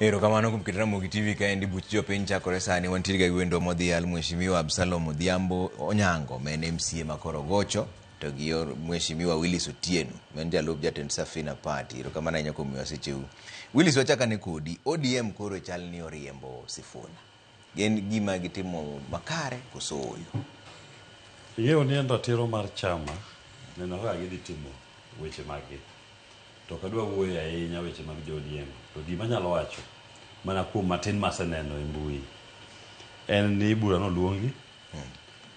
Erokamano kuom keto Ramogi TV kaendi buch jopiny chakore sani wantiere ga gi wendo modhial Mheshimiwa Absalom Odhiambo Onyango ma en MCA ma Korogocho to gi yor Mheshimiwa Willis Otieno ma en jalup jatend Safina Party. Erokamano ahinya kuom miyowa secheu. Willis wachak ane kodi. ODM koro chal ni oriembo Sifuna. Gin gima gitimo makare koso ooyo? Ing'eyo ni en ratiro mar chama neno kaka gidhi timo weche maggi. To ok adwa wuoyo ahinya weche mag jo ODM. To gima anyalo wacho mana kuom matin maseneno e mbui en ni bura noluongi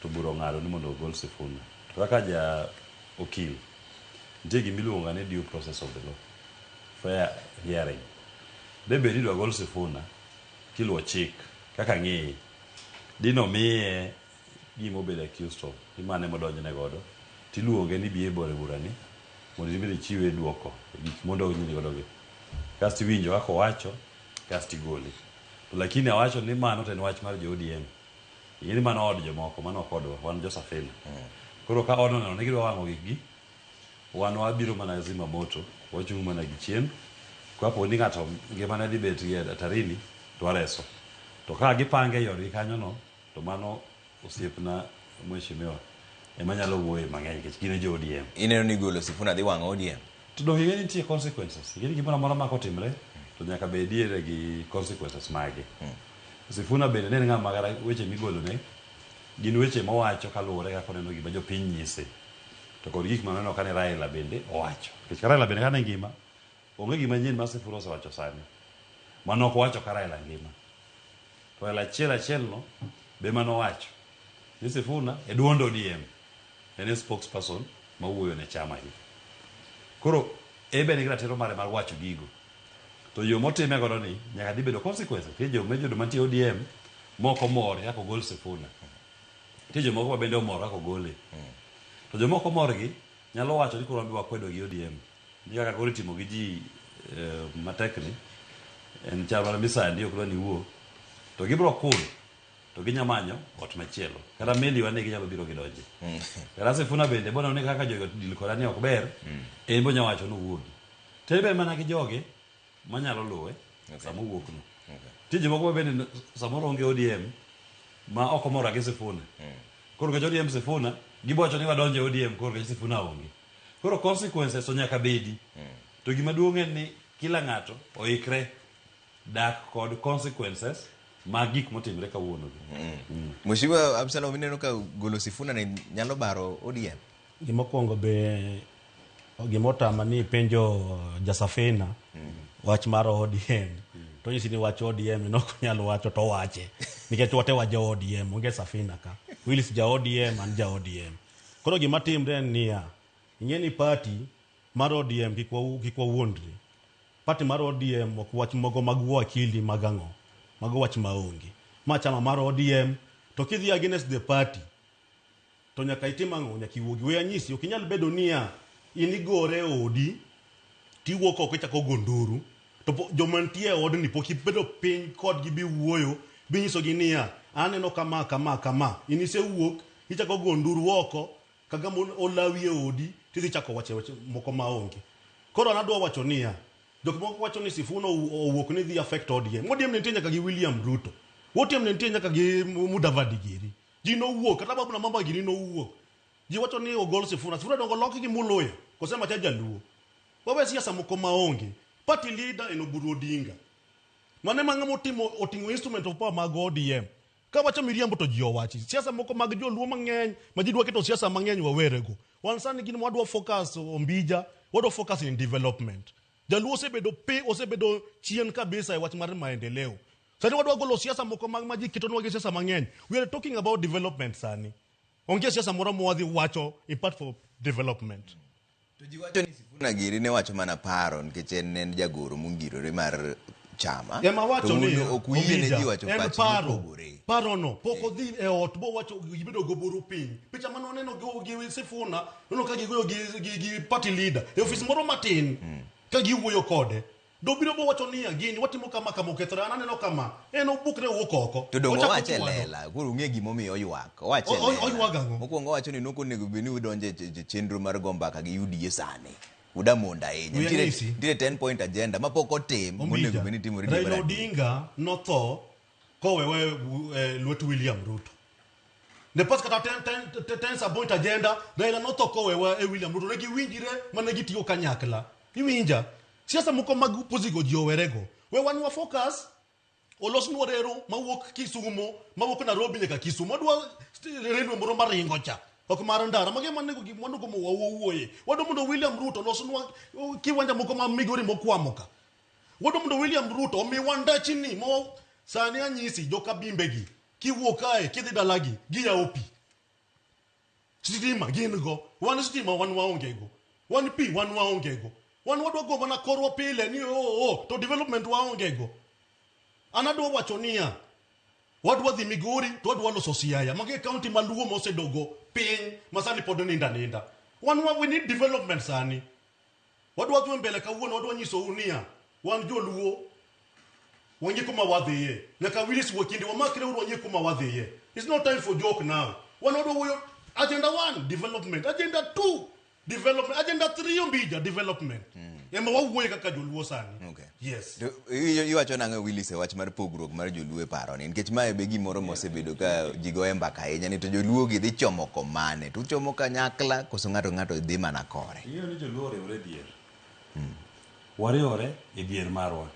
to bura ong'ado ni mondo ogol Sifuna. To kaka ja okil, nitie gima iluongo ni due process of the law, fair hearing. Debed ni idwa gol Sifuna kiluwo chik kaka ang'eye, dinomiye gima obedo accused of, ni mano ema odonjne godo, tiluonge ni bi e bura ni mondo in bende ichiwe duoko e gik mondonjni godo gi. Kasto iwinjo kaka owacho, kasto igole. To lakini awacho ni mano to en wach mar jo ODM. Ing'e ni mano od jomoko, mano ok odwa, wan jo Safina. Koro ka odno oneno ni gidwa wang'o gikgi, wan wabiro mana zima moto, wachung' mana gi chien. Kapo ni ng'ato ngimane dhi bet e hatarini, to wareso. To ka gipange e odgi kanyono, to mano osiepna mheshimiwa ema nyalo wuoye mang'eny nikech gin e jo ODM. Ineno ni golo Sifuna dhi wang'o ODM? To donge ing'e ni nitie consequences. Ing'e ni gimoro amora ma kotimre to nyaka bediere gi consequences mage. Sifuna bende ne en ng'ama kata weche migolone gin weche mowacho kaluwore kaka oneno gima jopiny nyise to kod gik manoneno kane Raila bende owacho. Nikech Raila bende kane ngima onge gima nyien ma Sifuna osewacho sani mane ok owacho ka Raila ngima. To Raila achiel achiel no be manowacho ni Sifuna e duond ODM en e spokesperson mawuoyo ne chama gi. Koro en be nigi ratiro mare mar wacho gigo. To yo motime godo ni nyaka dhi bedo consequences. Nitie joma yudo mantie ODM mok omor kaka ogol Sifuna. Nitie jomoko ma bende omor kaka ogole. To joma ok omor gi nyalo wacho ni koro wan be wakwedo gi ODM. Ni kaka koro itimo gi ji eh, matek ni en chal mana misandi ok dwa ni iwuo. To gibiro kun to ginya manyo ot machielo. Kata meli wa ni ginyalo biro gidonje. Kata Sifuna bende boneno ni kaka jogi deal koda ni ok ber, en bo nyawacho ni owuogi. To en be mana gi joge manyalo luwe sama owuok no. Nitie jomoko ma bende samoro onge ODM ma ok omor gi Sifuna. Koro nikech ODM Sifuna, gibo wacho ni wadonjo e ODM koro nikech Sifuna onge. Koro consequences to nyaka bedi. To gima duong' en ni kila ng'ato oikre dak kod consequences mag gik motimre kawuono gi. Mheshimiwa Absalom ineno ka golo Sifuna ni nyalo baro ODM? Gimokwongo be gima otama ni ipenjo Jasafina wach mar ODM to onyisi ni wach ODM ni ok onyal wacho to owache nikech wate wa jo ODM onge Safina ka Willis ja ODM an ja ODM koro gima timre en niya ing'e ni party mar ODM kik wa- kik wawuondre party mar ODM ok wach mogo mag wakili mag ang'o mago wach maonge ma chama mar ODM to kidhi against the party to nyaka itim ang'o nyaka iwuogi we anyisi ok inyal bedo niya in igore e odi tiwuok oko ichako go nduru to joma nitie e odni pok ibedo piny kodgi biwuoyo binyisogi niya aneno kama kama kama in isewuok ichako go nduru oko kagama olawi e odi tidhi chako wacho weche moko maonge koro an adwa wacho niya jok moko wacho ni Sifuna owuok ni dhi affect ODM ODM ne nitie nyaka gi William Ruto ODM ne nitie nyaka gi Mudavadi giri ji nowuok kata Babu Namwamba gini nowuok ji wacho ni ogol Sifuna Sifuna dongo loki gi Muluya kose macha jaluo wawe siasa moko maonge party leader en Oburu Odinga mane ma ng'ama otimo oting'o instrument of power mag ODM ka wacho miriambo to ji owachi siasa moko mag joluo mang'eny ma ji dwa keto siasa mang'eny wawerego wan sani gin wadwa focus Ombija wadwa focus in development jaluo osebedo pi osebedo chien kabisa e wach mar maendeleo sani wadwa golo siasa moko mag ma ji ketonwa gi siasa mang'eny we are talking about development sani onge siasa moro mwadhi wacho in part for development To ji wacho ni Sifuna giri ne wacho mana paro nikech en en jagoro mongirore mar chama. Ema wacho To ni un ok uyie ne Ombija, ji wacho en pachgi paro mopogore. parono pok odhi e ot bowacho gibedo goboro piny picha mane waneno gi, gi Sifuna neno ka gigoyo gi, gi, gi party leader e ofis moro matin ka giwuoyo kode dobiro bowacho niya gini watimo kama kama okethore an aneno kama en obukre owuok oko To donge Ochako owacho e chwado. lela, koro ung'e gimomiyo oywak. Owacho e O- o- lela. oywago ang'o? Mokwongo owacho ni nok onego bed ni udonjo e chenro mar go mbaka gi UDA sani. Udamondo ahinya. Wiya Nitiere nyisi. nitiere 10 point agenda mapok otim monego Ombija, bed ni timore dwe mar Raila adek. Odinga notho kowewe lwet William Ruto. Ne pas kata 10 sub-point agenda, Raila notho kowewe e William Ruto. Ne giwinjre mane gitiyo kanyakla. Iwinja? Siasa moko mag puzigo ji owerego. We wan wa focus olosnwa reru mawuok Kisumo, mawuok Nairobi nyaka Kisumo. Wadwa railway moro maringo cha. Ok mar ndara. Magi ema onego gik monego wawuoye. Wadwa mondo William Ruto olosnwa kiwanja moko ma Migori mokwamo ka. Wadwa mondo William Ruto omiwa ndachni mo sani anyisi joka bimbe gi kiwuok kae kidhi dalagi giyawo pi. Sitima gin go. Wan sitima wan waonge go. Wan pi wan waonge go. Wan wadwa go mana korwa pile ni oh, oh, to development waonge go. An adwa wacho niya, wadwa dhi Migori to wadwa loso Siaya. Magi e county maluo mosedogo piny ma sani pod ninda ninda. Wan wa, we need development sani. Wadwa dhi mbele kawuono, wadwa nyisou niya, wan joluo wang'e kuma wadhiye. Nyaka Willis Wakindi wamakre uru wang'e kuma wadhiye. It's not time for joke now. Wan wadwa wuoyo agenda 1 development, agenda 2 development, agenda 3 Ombija development. Ema wawuoye kaka joluo sani. Okay. Yes. To iwacho nang'o Willis e wach mar pogruok mar joluo e paro ni nikech mae be gimoro mosebedo ka ji goye mbaka ahinya ni to joluo gi dhi chomo komane to uchomo kanyakla koso ng'ato ng'ato dhi mana kore. Ing'eyo ni joluo oriwore e dhier. Wariwore e dhier marwa.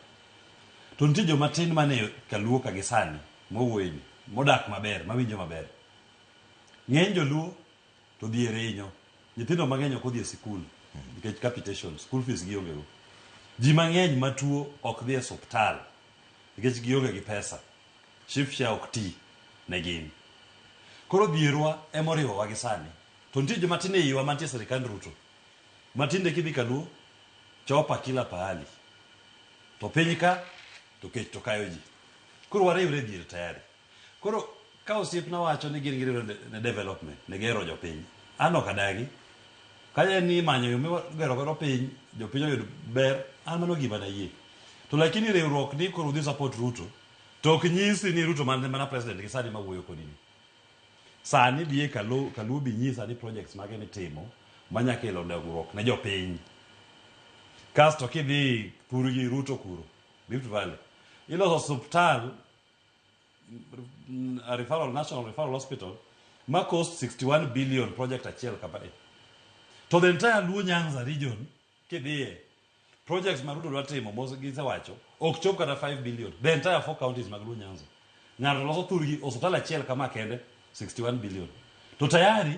To nitie joma tin mane kaluo ka gi sani mowuoyeni, modak maber, mawinjo maber. Ng'eny joluo to dhier hinyo. Nyithindo mang'eny ok odhi e sikul nikech capitation, school fees gionge go. Ji mang'eny matuo ok dhi e osuptal nikech gionge gi pesa. Shif SHA ok ti ne gin. Koro dhierwa ema oriwowa gi sani. To nitie joma tin e iwa mantie e sirikand Ruto. Matinde kidhi kaluo, chopa kila pahali. To piny ka, to kech to kayo ji. Koro wariwre e dhier tayari. Koro ka osiepna wacho ni gin giriwre ne development, ne gero jopiny, an ok adagi. Ka en ni imanyo yo migero godo piny, jopiny oyud ber, an mano gima nayie. To lakini riwruok ni koro udhi support Ruto, to ok nyisi ni Ruto man mana president gi sani mawuoyo kodi ni. Sani dhiye Kaluo, Kaluo bi nyisa ni projects mage mitimo manya kelo dongruok ne jopiny. Kasto kidhi thurgi Ruto kuro, Rift Valley, iloso osuptal referral, National Referral Hospital ma cost 61 billion project achiel kama e. To the entire Luo Nyanza region kidhiye projects ma Ruto dwa timo mos gisewacho ok chop kata 5 billion the entire four counties mag Luo Nyanza. Ng'ato loso thurgi osuptal achiel kama kende 61 billion. To tayari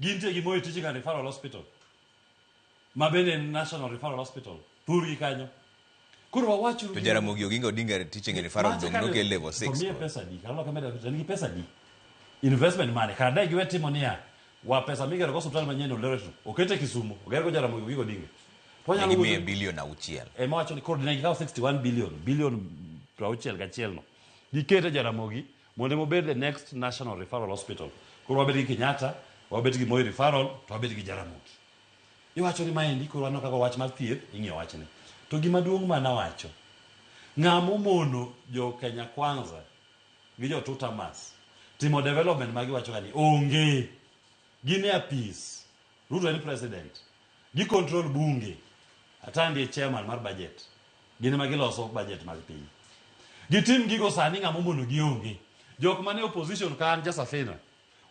gintie gi Moi Teaching and Referral Hospital ma bende en National Referral Hospital thurgi kanyo. Koro wawachuru To Jaramogi Oginga Odinga Teaching and Referral dong nokel level 6. To miye pesa di? Kar loka meda en gi pesa di? Investment mane? Kar dai giwe timo niya, wa pesa migero go osiptal manyien Eldoret no, okete Kisumu, oger go Jaramogi Oginga Odinga. To wanyalo Ne gimiye wuotho- bilion auchiel. Ema wacho ni koro ne gikawo 61 billion, billion 61 no. Gikete Jaramogi mondo ema obed the next National Referral Hospital. Koro wabed gi Kenyatta, wabed gi Moi Referral, to wabed gi Jaramogi. Iwacho ni maendi koro waneno kaka wach mar thieth ing'iyo wachne. To gima duong' ma nawacho, ng'ama omono jo Kenya Kwanza gi jo Tutamas timo development ma giwacho ga ni onge. Gin e apis. Ruto en president. Gi control bunge. Atandi e chairman mar budget. Gin ema giloso budget mag piny. Gitim gigo sani ng'ama omono gi onge. Jok mane opposition ka an ja Safina.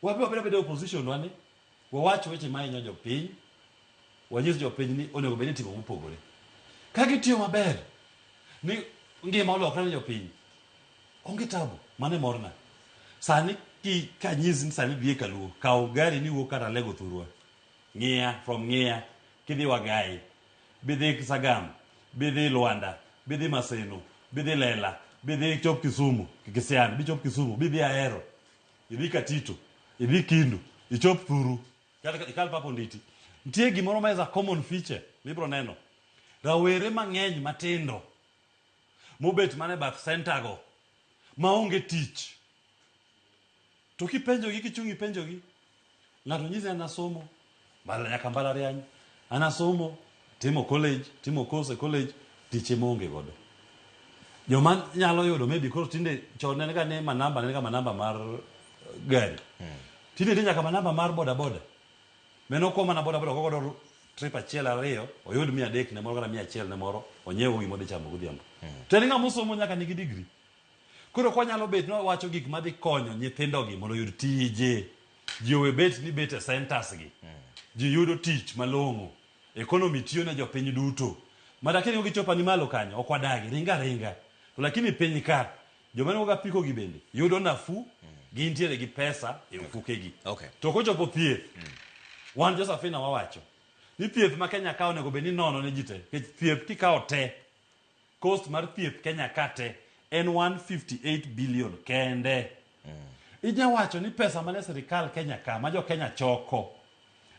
Wabe wabedo abeda opposition wani. Wawach weche mahinyo jopiny. Wanyis jopiny ni onego bed ni itimo mopogore. Ka gitiyo maber, ni ngima olokre ne jopiny, onge tabu, mano e morna. Sani ki kanyisi ni sani dhi e Kaluo, kaw gari ni wuok kata Alego thurwa. Ng'iya, from Ng'iya, kidhi Wagai, bidhi Sagam, bidhi Luanda, bidhi Maseno, bidhi Lela, bidhi chop Kisumu, Kisian, bichop Kisumu, bidhi Ahero, idhi Katito, idhi Kindu, ichop Thuru, kata ikal Papa Onditi. Nitie gimoro ma is a common feature mibro neno. Rawere mang'eny matindo mobet mana e bath center go maonge tich. To kipenjogi kichung' ipenjogi, ng'ato nyisi an asomo mbala nyaka mbalariany, an asomo timo college, timo course e college, tich ema onge godo. Joma nyalo yudo maybe koro tinde chon ne en ga ni manamba ne en ga manamba mar gari. Tinde nitie nyaka manamba mar boda boda. Meno okwa mana boda boda ok godo trip achiel ariyo oyud 300 ne moro kata 100 ne moro onyiew gima odhi chamo godhiambo. To en ng'ama osomo nyaka nigi degree. Koro ok wanyalo bet ni wawacho gik madhi konyo nyithindogi mondo oyud tije. Ji owe bet ni bet e centers gi. Ji yudo tich malong'o. Economy tiyo ne jopiny duto. Mada kiringo gi chopa ni malo kanyo, ok wadagi, ringa ringa. To lakini piny ka, joma ringo gi apiko gi bende yudo nafuu, gintiere gi pesa e ofukegi. Okay. To kochopo thieth, wan jo Safina wawacho ni thieth ma Kenya ka onego bed ni nono ne ji te. Nikech thieth kikawo te, cost mar thieth Kenya ka te en 158 billion kende. Inya wacho ni pesa mane sirikal Kenya ka ma jo Kenya choko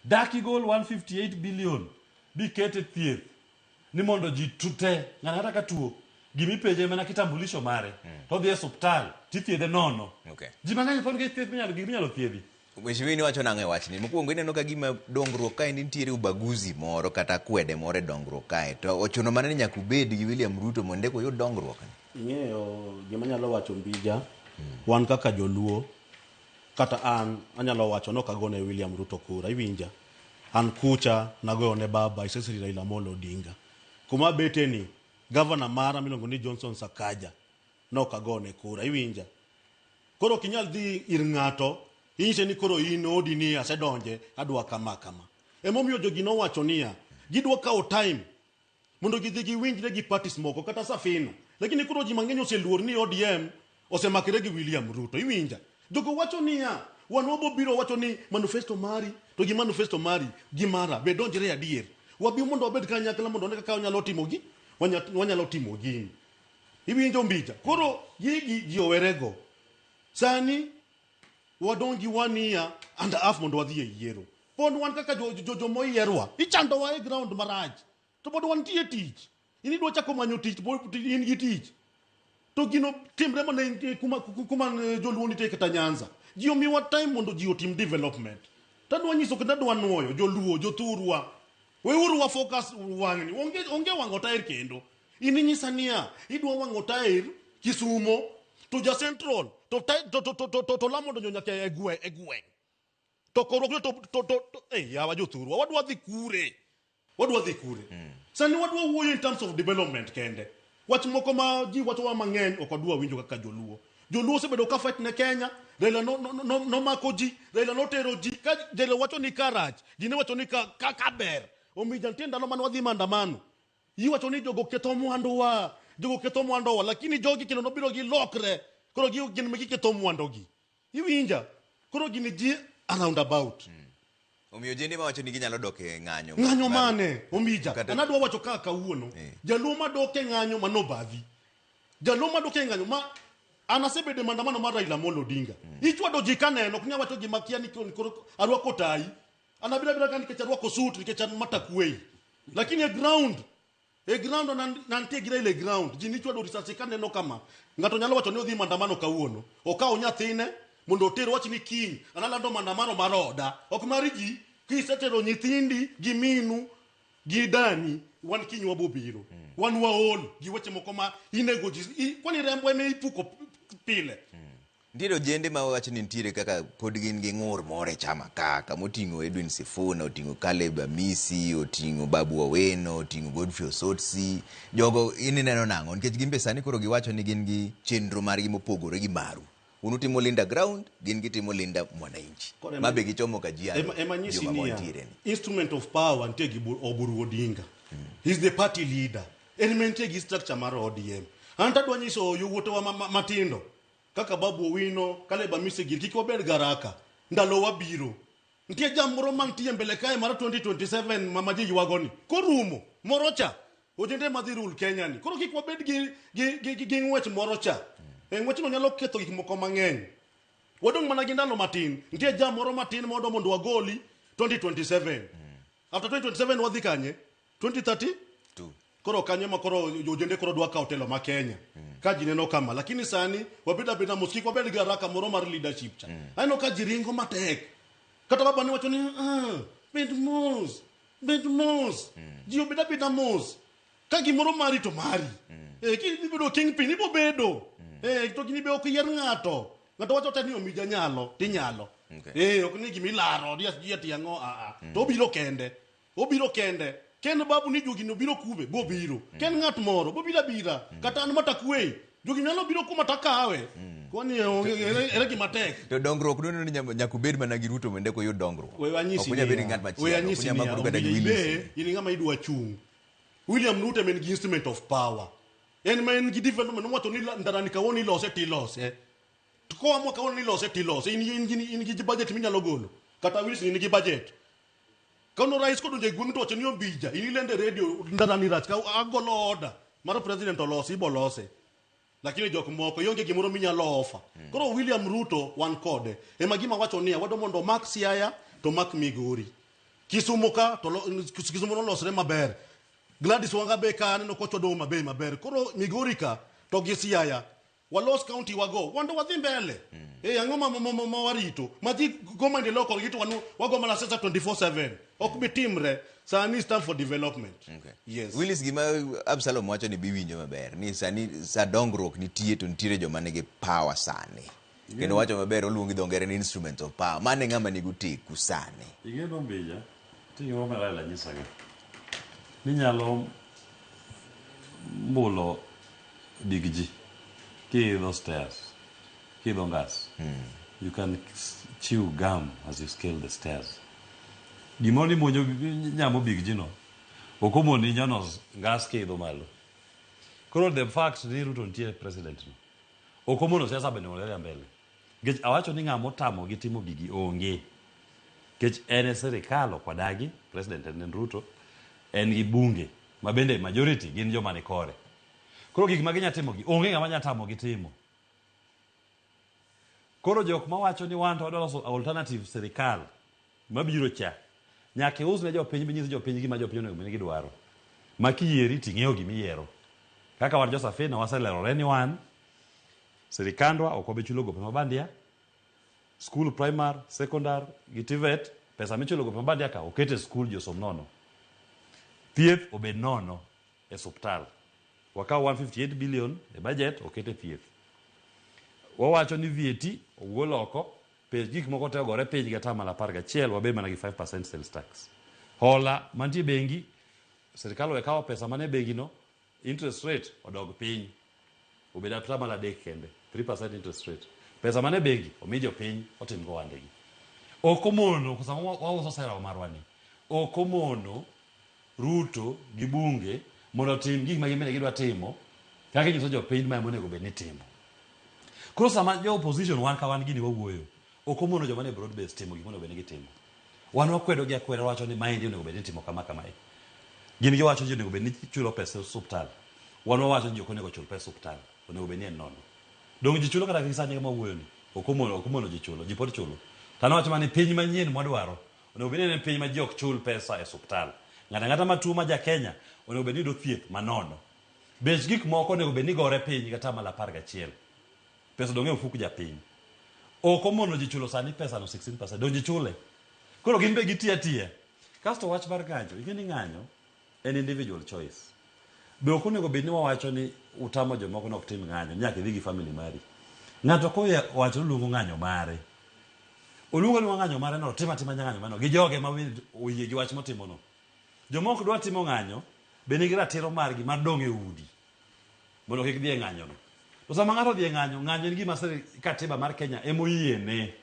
dak igol 158 billion biket e thieth ni mondo ji te ng'ato kata ka tuo gimipenje mana kitambulisho mare to odhi e osuptal tithiedhe nono. Okay. Ji mang'eny tho nikech thieth minyalo gik minyalo thiedhi. Mheshimiwa niwacho nang'o e wachni? Mokwongo ineno ka gima dongruok kaendi nitiere ubaguzi moro kata akwede moro e dongruok kae. To ochuno mana ni nyaka ubed gi William Ruto mondo eka uyud dongruok ni. Ing'eyo gima anyalo wacho Mbija, wan kaka joluo, kata an anyalo wacho ni ok agone William Ruto kura, iwinja? An kucha nagoyo ne baba His Excellency Raila Amolo Odinga. Kuma abete ni, gavana mara miluongo ni Johnson Sakaja, nok agone kura, iwinja? Koro ok inyal dhi ir ng'ato inyise ni koro in odi ni asedonje adwa kama kama. Emomiyo jogi nowacho niya, gidwa kawo time mondo gidhi giwinjre gi parties moko kata Safina. Lakini koro ji mang'eny oseluor ni ODM osemakre gi William Ruto. Iwinja? Jogo wacho niya, wan wabo biro wacho ni manifesto mari to gi manifesto mari gi mara be donjre adier. Wabi mondo wabed kanyakla mondo wane kaka wanyalo timo gi, wanyalo timo gini. Iwinjo Mbija? Koro gigi ji owerego. Sani wadong' gi one year and a half mondo wadhi e yiero. Pod wan kaka jomoyierwa, ichandowa e ground marach. To pod wantie tich. In idwa chako manyo tich, in gi tich. To gino timre mana kuma, kuma joluo nitie kata Nyanza. Ji omiwa time mondo ji otim development. Tadwa nyiso kendo adwa nuoyo joluo, jothurwa. Weuru wa focus wang'ni. Onge, onge wang'o tair kendo. In inyisa niya, idwa wang'o tair Kisumo to ja Central to to to to, to, to, to lamo donjo nyaka e gwe e gweng'. To korwa to to to, to eh yawa jothurwa wadwa dhi kure. Wadwa dhi kure. Sani wadwa wuoyo in terms of development kende. Wach moko ma ji wachowa mang'eny ok wadwa winjo kaka joluo. Joluo osebedo ka fight ne Kenya, Raila no, no, no, nomako ji, Raila notero ji, ka Raila wacho ni ka rach, ji ne wacho ni ka, ka, ka ber. Omiyo nitie ndalo mane wadhi maandamano. Iwacho ni jogo ketho mwanduwa, jogo ketho mwanduwa, lakini jogi kendo nobiro gilokre. Koro gin ma giketho mwandugi. Iwinja? Koro gini ji around about. Omiyo ojende mawacho ni ginyalo dok e ng'anyo. Ng'anyo mane? Ombija. An adwa wacho kaka kawuono. Jaluo madok e ng'anyo mano badhi. Jaluo madok e ng'anyo ma an asebedo e maandamano mar Raila Amolo Odinga. Ichwado ji kaneno, ok nyal wacho gima kia ni koro arwako tai. An abiro abira ka nikech arwako suit nikech an matakwei. Lakini e ground, e ground nantie gi Raila e ground. Ji nichwado risasi kaneno kama. Ng'ato nyalo wacho ni odhi maandamano kawuono. Okawo nyathine mondo oter wach ni kiny an alando maandamano mar oda. Ok mar ji. Kisetero nyithindi gi minu gi dani, wan kiny wabo biro. Wan waol gi weche moko ma inego ji. Kwani rembo ema ipuko pile. Nitiere ojende ma wacho ni nitiere kaka pod gin gi ng'ur moro e chama ka, kama oting'o Edwin Sifuna, oting'o Caleb Amisi, oting'o Babu Owino, oting'o Godfrey Osotsi. Jogo in ineno nang'o? Nikech gin be sani koro giwacho ni gin gi chenro margi mopogore gi maru. Un utimo Linda Ground, gin gitimo Linda Mwananchi. Ma be gichomo Kajiado Ema nyisi niya, instrument of power nitie gi Oburu Odinga. He's the party leader. En mentie gi structure mar ODM. An tadwa nyiso yowuotewa matindo kaka Babu Owino, Caleb Amisi gir kik wabed garaka. Ndalo wabiro. Nitie jam moro mantie mbele kae mar 2027 ma ji ywago ni. Korumo, moro cha. Ojende madhi rule Kenya ni. Koro kik wabed gi ng'wech moro cha. E ng'wechno nyalo ketho gik moko mang'eny. Wadong' mana gi ndalo matin. Nitie jam moro matin mondo mondo wagoli 2027. After 2027 wadhi kanye? 2030? Koro kanyo ma koro ojende koro dwa kawo telo ma Kenya. Ka ji neno kama, lakini sani wabed abeda mos, kik wabed gi haraka moro mar leadership cha. Aneno ka ji ringo matek. Kata baba ne wacho ni, bed mos, bed mos. Ji obed abeda mos. Ka gimoro mari to mari. Kidhi bedo kingpin, ibo bedo. To gini be ok yier ng'ato. Ng'ato wacho ta ni omija nyalo, tinyalo. Ok ni gima ilaro, ni ati ang'o, a a. To obiro kende. Obiro kende. Ken babu ni juogi no biro kume, bobiro. Ken ng'at moro, bobiro abira. Kata an matakwe. Juogi nyalo biro kuma takawe. Kwani onge ere gima tek. To dongruok dwaro ni nyaka ubed mana gi Ruto mondo eka uyud dongruok. We wanyisi Ok unyal bedo gi niya, ng'at we machielo. Ok anyisi unyal niya, makoru kata gi Omiyo Willis. ibe in ng'ama idwa chung'. William Ruto en gi instrument of power. En ma en gi development owacho ni ndarani kawuono ilose tilose. To koamua kawuono ni ilose tilose. In gi budget minyalo golo. Kata Wilson in gi budget. Kano rais kodonjo e gweng' to wacho ni Ombija, in ilendo e radio ndarani rach ka agolo order mar president olosi ibolose. Lakini jok moko ionge gimoro minyalo offer. Koro William Ruto wan kode. Ema gima wacho niya, wadwa mondo omak Siaya to mak Migori. Kisumu ka to Kisumu nolosre maber. Gladys Wanga be ka aneno kochwado Homa Bay maber. Koro Migori ka to gi Siaya walos county wago wando wadhi mbele. Eh ang'o ma warito? Ma ji go maendeleo korgi to wan wago mana siasa 24/7. Ok bi timre. Sani is time for development. Okay. Yes. Willis, gima Absalom wacho ni biwinjo maber ni sani sa dongruok nitie to nitiere joma nigi power sani. Kendo wacho maber oluongi dho ngere ni instruments of power. Mano e ng'ama nigi oteku sani. Ing'e Ombija, nitie gimoro ma Raila nyisaga. Ni nyalo mulo big ji kiidho stairs, kiidho ngas. You can chew gum as you scale the stairs. Gimoro ni muonyo nyamo big ji no, ok omoni nyono ngas kiidho malo. Koro the fact ni Ruto nitie president no, ok omono siasa bende mondo odhi mbele. Nikech awacho ni ng'ama otamogi timo gigi onge. Nikech en e sirikal ok wadagi, president en Ruto, en gi bunge ma bende majority gin joma ni kore. Koro gik ma ginya timo gi onge ng'ama nya tamogi timo. Koro jok mawacho ni wan to wadwa loso alternative sirikal mabiro cha, nyaka ius ne jopiny minyis jopiny gima jopiny onego bed ni gidwaro. Ma kiyieri ting'eyo gimiyiero. Kaka wan jo Safina waselerore ni wan sirikandwa ok wabi chulo gope mabandia, school primary, secondary gi TVET, pesa michulo gope mabandia ka oket e school josom nono. Thieth obed nono e suptal. Wakaw 158 billion e budget oket e thieth. Wawacho ni VAT ogol oko, pech gik moko te ogore piny gi atamalo 11, wabed mana gi 5% sales tax. Hola mantie e bengi, sirikal owe kawo pesa mane bengi no, interest rate odog piny. Obed atamalo 3 kende, 3% interest rate. Pesa mane bengi omi jopiny otim go ohandegi. Ok omono, sama wauso sera marwa ni, ok omono Ruto gi bunge mondo otim gik ma gin bende gidwa timo kaka inyiso jopiny ma ema onego bed ni timo. Koro sama jo opposition wan ka wan gini wawuoyo, ok omono joma nie broad base timo gik monego bed ni gitimo. Wan wakwedo gi akweda wacho ni maendi onego bed ni itimo kama kamae. Gin giwacho ni onego bed ni chulo pesa e osuptal. Wan wawacho ni ji ok onego chul pesa osuptal, onego bed ni en nono. Donge ji chulo kata gi sani kama wawuoyo ni? Ok omono ji chulo, ji pod chulo. To an awacho mana ni piny manyien mwadwaro onego bed ni en piny ma ji ok chul pesa e osuptal. Ng'ato ang'ata matuo ma ja Kenya onego bed ni yudo thieth manono. Bech gik moko onego bed ni gore piny gi atamalo 11. Pesa odong' e ofuku japiny. Ok omono ji chulo sani pesa no 16%, donge ji chule? Koro gin be gitiyo atiya. Kasto wach mar ng'anjo, ing'e ni ng'anyo en individual choice. Be ok onego bed ni wawacho ni utamo jomoko ni ok tim ng'anyo, nyaka idhi gi family mari. Ng'ato kowacho ni oluongo ng'anyo mare. Oluongo aluonga ng'anyo mare no, otim atima ng'anyo mare no gi joge ma oyie gi wach motimo no. Joma ok dwa timo ng'anyo be nigi ratiro margi mar dong' e udi mondo kik dhi e ng'anyo no. To sama ng'ato odhi e ng'anyo, ng'anyo en gima katiba mar Kenya emoyiene.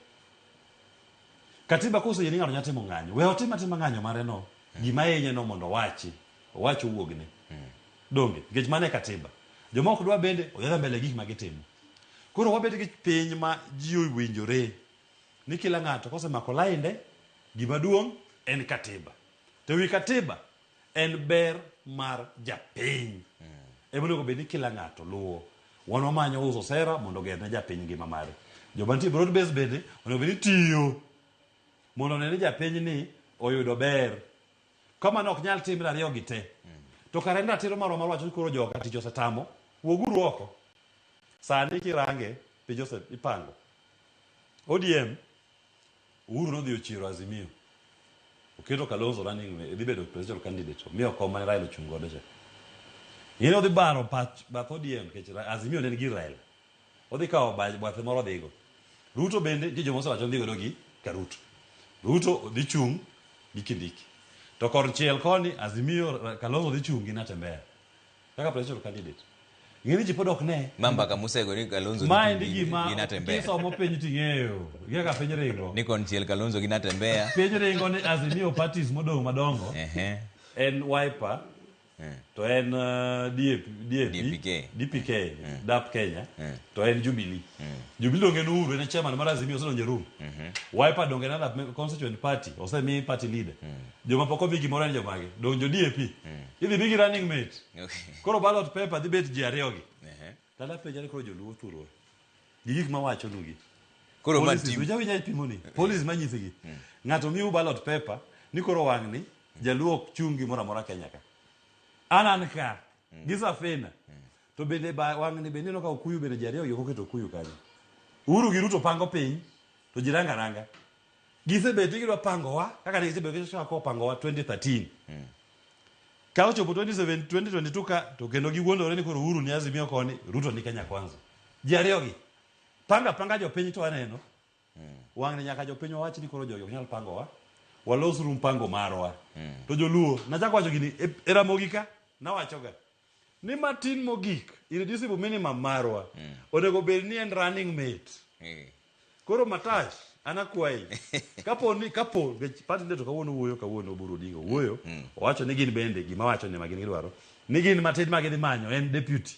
Katiba koseyie ni ng'ato nyalo timo ng'anyo, we otim atima ng'anyo mare no, gima hinye no mondo owachi, owach owuogne. Donge? Nikech mano e katiba. Joma ok dwa bende odhi mbele gi gik ma gitimo. Koro wabet gi piny ma ji owinjore ni kila ng'ato kosemako lainde, gima duong' en katiba. To ewi katiba en ber mar japiny. Ema onego bed ni kila ng'ato luwo. Wan wamanyo uso sera mondo oger ne japiny ngima mare. Joma nitie broad base bende onego bed ni tiyo mondo one ni japiny ni oyudo ber. Ka mano ok nyal timre ariyo gi te, to kare en ratiro marwa mar wacho ni koro joka tich osetamo, wuoguru oko. Sani kirange, piny ose ipango. ODM, Uhuru nodhi ochiero Azimio. Oketo Kalonzo running, dhi bedo presidential candidate. Omiyo kom mane Raila ochung' godo cha. Ing'e ni odhi baro pach bath ODM nikech Azimio ne nigi Raila. Odhi kawo bathe moro odhigo. Ruto bende nitie joma osewacho ni dhi godo gi Karuto. Ruto dhi chung' gi Kindiki. To konchiel koni Azimio Kalonzo dhi chung' gi Natembeya kaka presidential candidate. Ing'e ni ji pod ok ne. Ma mbaka musego ni Kalonzo Ma dhi endi chung' gima gi Natembeya. kisomo piny ting'eyo. Ing'e kaka piny ringo. Ni konchiel Kalonzo gi Natembeya. Piny ringo ni Azimio parties modong' madongo Ehe. en Wiper to en DAP, DAP, DPK. DPK, DAP Kenya to en Jubilee. Jubilee donge en Uhuru en e chairman mar Azimio osedonjo e room. Wiper donge en another constituent party osemi party leader. Joma pok omi gimoro en jomage? Donge jo DAP. Idhi migi running mate. Okay. Koro ballot paper dhi bet ji ariyo gi. Ehe. Dala penja ni koro joluo thurwa. Gi gik mawachonugi. Koro ma Policies, tim winja winja ipimoni. Policies manyisigi. Ng'ato miu ballot paper ni koro wang'ni jaluo ok chung' gimoro amora Kenya ka. An an ka gi Safina. To bende ba wang'ni bende ineno ka okuyu bende ji ariyo gi ok oketo okuyu kanyo. Uhuru gi Ruto pango piny to ji ranga ranga. Gisebet ni gidwa pangowa kaka ne gisebedo gichako pangowa 2013. Ka ochopo 27 2022 ka to kendo giwuondore ni koro Uhuru ni Azimio koni Ruto ni Kenya Kwanza. Ji ariyo gi panga panga jopiny to aneno. Wang'ni nyaka jopiny wawach ni koro jogi ok nyal pangowa. Walosuru mpango marwa. To joluo nachako wacho gini e, e Ramogi ka nawachoga ni matin mogik irreducible minimum marwa onego bed ni en running mate. Eh. Koro Matash, an akwayi. Kapo ni kapo nikech party leader to kawuono wuoyo kawuono Oburu Odinga wuoyo owacho ni gin bende gima wacho ni ma gin gidwaro ni gin matin ma gidhi manyo en deputy.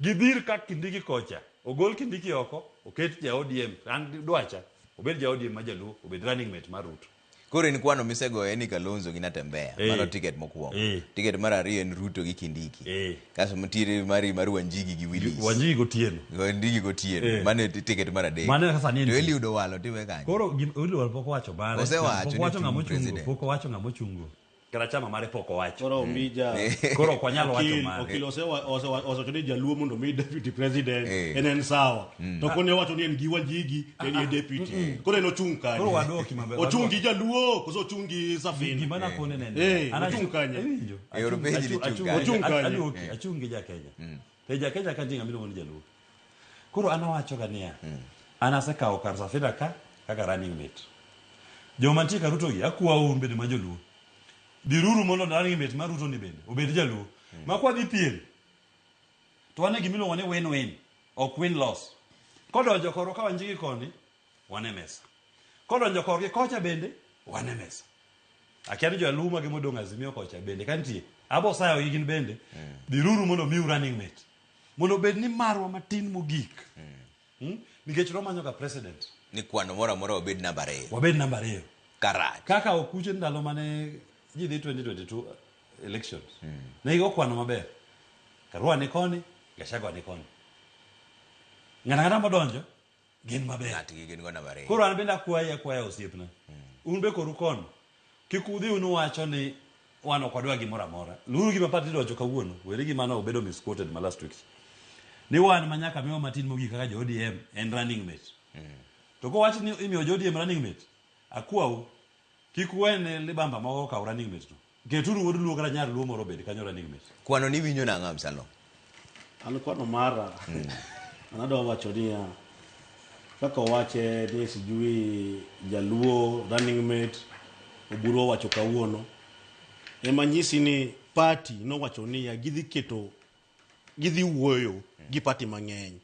Gidhir ka Kindiki kocha ogol Kindiki oko oket ja ODM an dwacha obed ja ODM ma jaluo obed running mate mar Ruto. Koro in kwano misegoyo en ni Kalonzo gi Natembeya. Eh. Mano ticket mokwongo. Eh. Ticket mar ariyo en Ruto gi Kindiki. Eh. Kasto nitiere mari mar Wanjigi gi Willis. Wanjigi gotieno. Wanjigi gotieno. Eh. Mano e ticket mar adek. Mano e kaka sani To entie. Eliud Owalo tiwe kanye? Koro Eliud pok owacho mare. Osewacho Pok ni owacho chung ng'ama ochungo, president. pok owacho ng'ama ochungo. Kata chama mare pok owacho. Koro Ombija Koro ok wanyal wacho Okil, mare. Okil osewacho ni jaluo mondo mi deputy president Eh. en en sawa. To kone owacho ni en gi Wanjigi en e deputy. Koro en ochung' kanye? Koro waduoki maber. Ochung' gi jaluo koso ochung' gi Safina? Gima nakone ne en Eh, An ochung' kanye? Iwinjo? E or penji ni chung' kanye. Ochung' kanye. Aduoki, achung' gi ja Kenya. To ja Kenya ka nitie ng'ama iluongo ni jaluo. Koro an awacho ga niya, an asekawo kar Safina ka kaka running mate. Joma nitie ka Ruto gi akwau un bende ma joluo. Dhiruru mondo running mate mar Ruto ni bende obed jaluo. Ma kwadhi piem to wan e gima iluongo ni win-win, ok win-loss. Kodonjo korwa ka Wanjigi koni, wan e mesa. Kodonjo korgi kocha bende, wan e mesa. Akia ni jaluo mage modong' Azimio kocha bende ka nitie, abo sayogi gin bende, dhiruru mondo omiu running mate. Mondo obed ni marwa matin mogik. Nikech nomanyo ga president. Ni kwano moro amora wabed namba ariyo. Wabed namba ariyo. Karach. Kaka okuche ndalo mane ji dhi 2022 elections. Ne gigo kwano maber. Karua ni koni, Gachagua ni koni. Ng'ato ang'ata modonjo, gin maber. Ng'atgi gin go namba ariyo. Koro an bende akwayi akwaya osiepna. Un be koru kono. Kik udhi unu wacho ni wan ok wadwa gimoro amora. Luuru gima party leader owacho kawuono. Weri gima ne obedo misquoted ma last week. Ni wan ma nyaka miwa matin mogik kaka jo ODM en running mate. To kowach ni imiyo jo ODM running mate, akwau kik uwene libamba moko okaw running mate no. Keturu wuod Luo kata nyar Luo moro obed kanyo running mate. Kwano ni winjo nang'o Absalom? An kwano mara an adwa wacho niya kaka owache ni sijui jaluo running mate Oburu owacho kawuono ema nyisi ni party nowacho niya gidhi keto gidhi wuoyo gi party mang'eny